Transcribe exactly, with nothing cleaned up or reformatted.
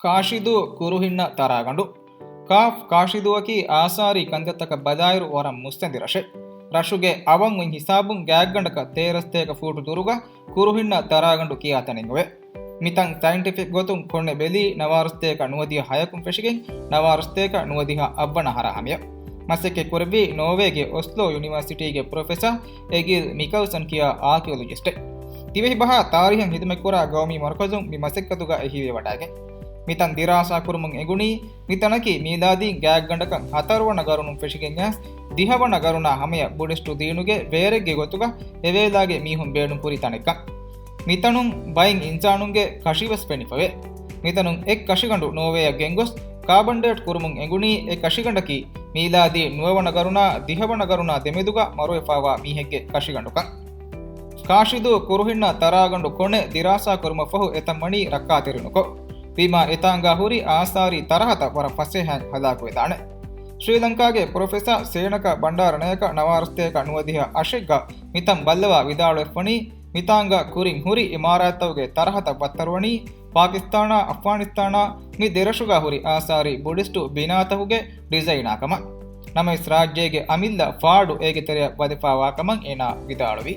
ކާށިދޫ ކުރުހިންނަށް ތަރާގަނޑު. ކާފް ކާށިދޫއަކީ އާސާރީ ކަންތައްތަކަށް ބަލާއިރު ވަރަށް މުއްސަނދި ރަށެއް. ރަށުގެ އަވަށް އޮތް ހިސާބުން ގާތްގަނޑަކަށް ތޭރަސަތޭކަ ފޫޓު ދުރުގަ ކުރުހިންނަށް ތަރާގަނޑު ކިޔާ ތަނެއް އޮވޭ. މިތަން ސައިންޓިފިކް ގޮތުން ކޮންނެ ބެލީ ނަވާރަސަތޭކަ ނުވަދިހަ ހަޔަކުން ފެށިގެން ނަވާރަސަތޭކަ ނުވަދިހަ އަށްވަނަ ހަރާ ހަމަޔަށް. މަސައްކަތް ކުރެއްވީ ނޯވޭގެ އޮސްލޯ ޔުނިވާސިޓީގެ ޕްރޮފެސާ އެގިލް މިކަލްސަން ކިޔާ އާކިއޮލޮޖިސްޓެއް. ދިވެހި ބަހާ ތާރީހަށް ހިދުމަތްކުރާ ގައުމީ މަރުކަޒުން މި މަސައްކަތުގައި ހިވޭ ވަޑައިގެން. މިތަން ދިރާސާ ކުރުމުން އެނގުނީ، މިތަނަކީ މީލާދީން ގާތްގަނޑަކަށް ހަތަރުވަނަ ގަރުނުން ފެށިގެން އައިސް ދިހަވަނަ ގަރުނާ ހަމަޔަށް ބުޑިސްޓު ދީނުގެ ބޭރެއްގެ ގޮތުގަ އެވޭލާގެ މީހުން ބޭނުން ކުރި ތަނެއްކަން. މިތަނުން ބައެއް އިންސާނުންގެ ކަށިވެސް ފެނިފަވޭ. މިތަނުން އެއް ކަށިގަނޑު ނޯވޭއަށް ގެންގޮސް ކާބަން ޑޭޓް ކުރުމުން އެނގުނީ އެ ކަށިގަނޑަކީ މީލާދީ ނުވަވަނަ ގަރުނާ ދިހަވަނަ ގަރުނާ ދެމެދުގަ މަރުވެފާވާ މީހެއްގެ ކަށިގަނޑުކަން. ކާށިދޫ ކުރުހިންނަށް ތަރާގަނޑު ކޮނެ ދިރާސާ ކުރުމަށްފަހު އެތަން ވަނީ ރައްކާތެރިނުކޮށް. ވީމާ އެތާނގާ ހުރި އާސާރީ ތަރަހަތައް ވަރަށް ފަސޭހައިން ހަލާކުވެދާނެ. ޝްރީލަންކާގެ ޕްރޮފެސާ ސޭނަކަ ބަންޑާރަ ނޭކަ ނަވާރަސަތޭކަ ނުވަދިހަ އަށެއްގަ މިތަން ބައްލަވާ ވިދާޅުވެފަނީ، މިތާނގަ ކުރިން ހުރި އިމާރާތްތަކުގެ ތަރަހަތައް ވައްތަރުވަނީ ޕާކިސްތާނާ، އަފްޣާނިސްތާނާ މި ދެރަށުގަ ހުރި އާސާރީ ބުޑިސްޓު ބިނާތަކުގެ ޑިޒައިނާ ކަމަށް. ނަމަވެސް ރާއްޖޭގެ އަމިއްލަ ފާޑު އޭގެ ތެރެއަށް ވަދެފާވާ ކަމަށް އޭނާ ވިދާޅުވި.